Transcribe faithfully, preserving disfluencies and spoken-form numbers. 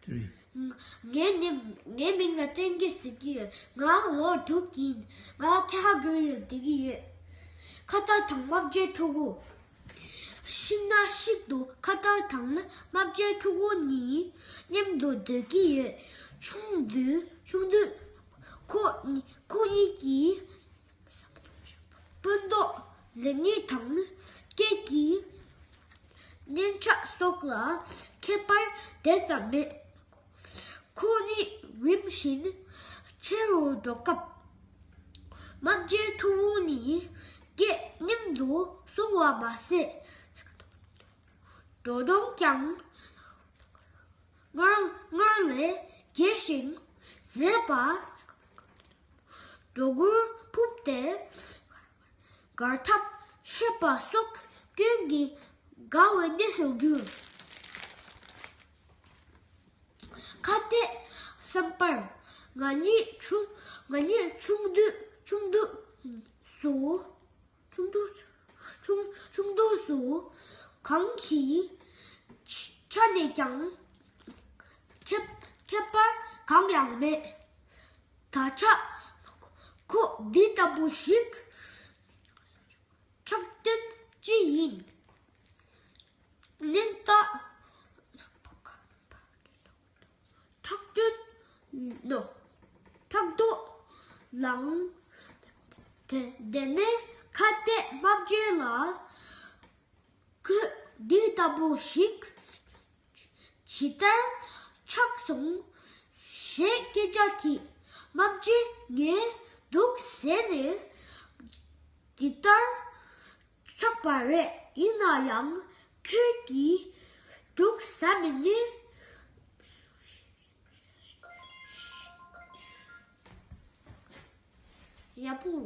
ངའི་ནི་ངའི་མིང་ལ་བསྟན་རྒྱས་ཟེར་གྱི་ཡོད། ང་ལོ་དྲུག་ཡིན། ང་ཁྱེད་ཧ་གི་རི་ལ་བསྡད་ཀྱི་ཡོད། ཁ་བཏགས་དང་དམར་འབྱེད་ཕྲུ་གུ། ཤིང་ནགས་ཤིག་ཏུ་ཁ་བཏགས་དང་དམར་འབྱེད་ཕྲུ་གུ་གཉིས་མཉམ་དུ་སྡོད་ཀྱི་ཡོད། ཆུང་དུས་ཆུང་དུས་ཁོ་ཁོ་གཉིས་ཀྱིས་སྤུ་མདོག་ལེགས་ཉེས་དང་སྐད་ཀྱི་སྙན་ཆ་སོགས་ལ་ཁྱད་པར་དེ་ཙམ་མེད། ཁོ་གཉིས་རིམ་བཞིན་ཆེ་རུ་འགྲོ་སྐབས། དམར་འབྱེད་ཕྲུ་གུ་གཉིས་སྐད་མཉམ་དུ་གསུང་བ་མ་ཟད། འགྲོ་གྲོན་ཀྱང་སྔར་སྔར་ལས་རྒྱས་ཤིང་མཛེས་པ། སྒྲོ་གུར་ཕུབ་སྟེ་གར་ཐབས་ཤེས་པ་སོགས་ཀུན་གྱིས་དགའ་བའི་གནས་སུ་གྱུར། ཁ་གཏད་བསམ་པར་ང་གཉིས་ཆུང་ང་གཉིས་ཆུང་དུས་ཆུང་དུས་སུ། ཆུང་དུས་ཆུང་ཆུང་དུས་སུ་གང་གི་ཆ་ཆ་ནས་ཀྱང་ཁྱད་ཁྱད་པར་གང་ཡང་མེད། ད་ཆ་ཁོ་འདི་ལྟ་བུ་ཞིག་ཆགས་དོན་ཅི་ཡིན། ནན་ཏ། ཁྲག་དོན་ནོ། ཁྲག་དོ་ལང་། དེ་དེ་ནས་ཁ་གཏད་དམར་རྗེན་ལ། ཁོས་འདི་ལྟ་བུ་ཞིག་ཇི་ལྟར་ཆགས་སོང་ཞེས་སྐད་ཆ་དྲིས། དམར་རྗེན་ངས་འདུག་ཟེར་ནས་འདི་ལྟར་ཆགས་པ་རེད། ཡིན་ན་ཡང་ཁྱོད་ཀྱིས་འདུག་ཟ་མི་ནི། ཡག་པོ།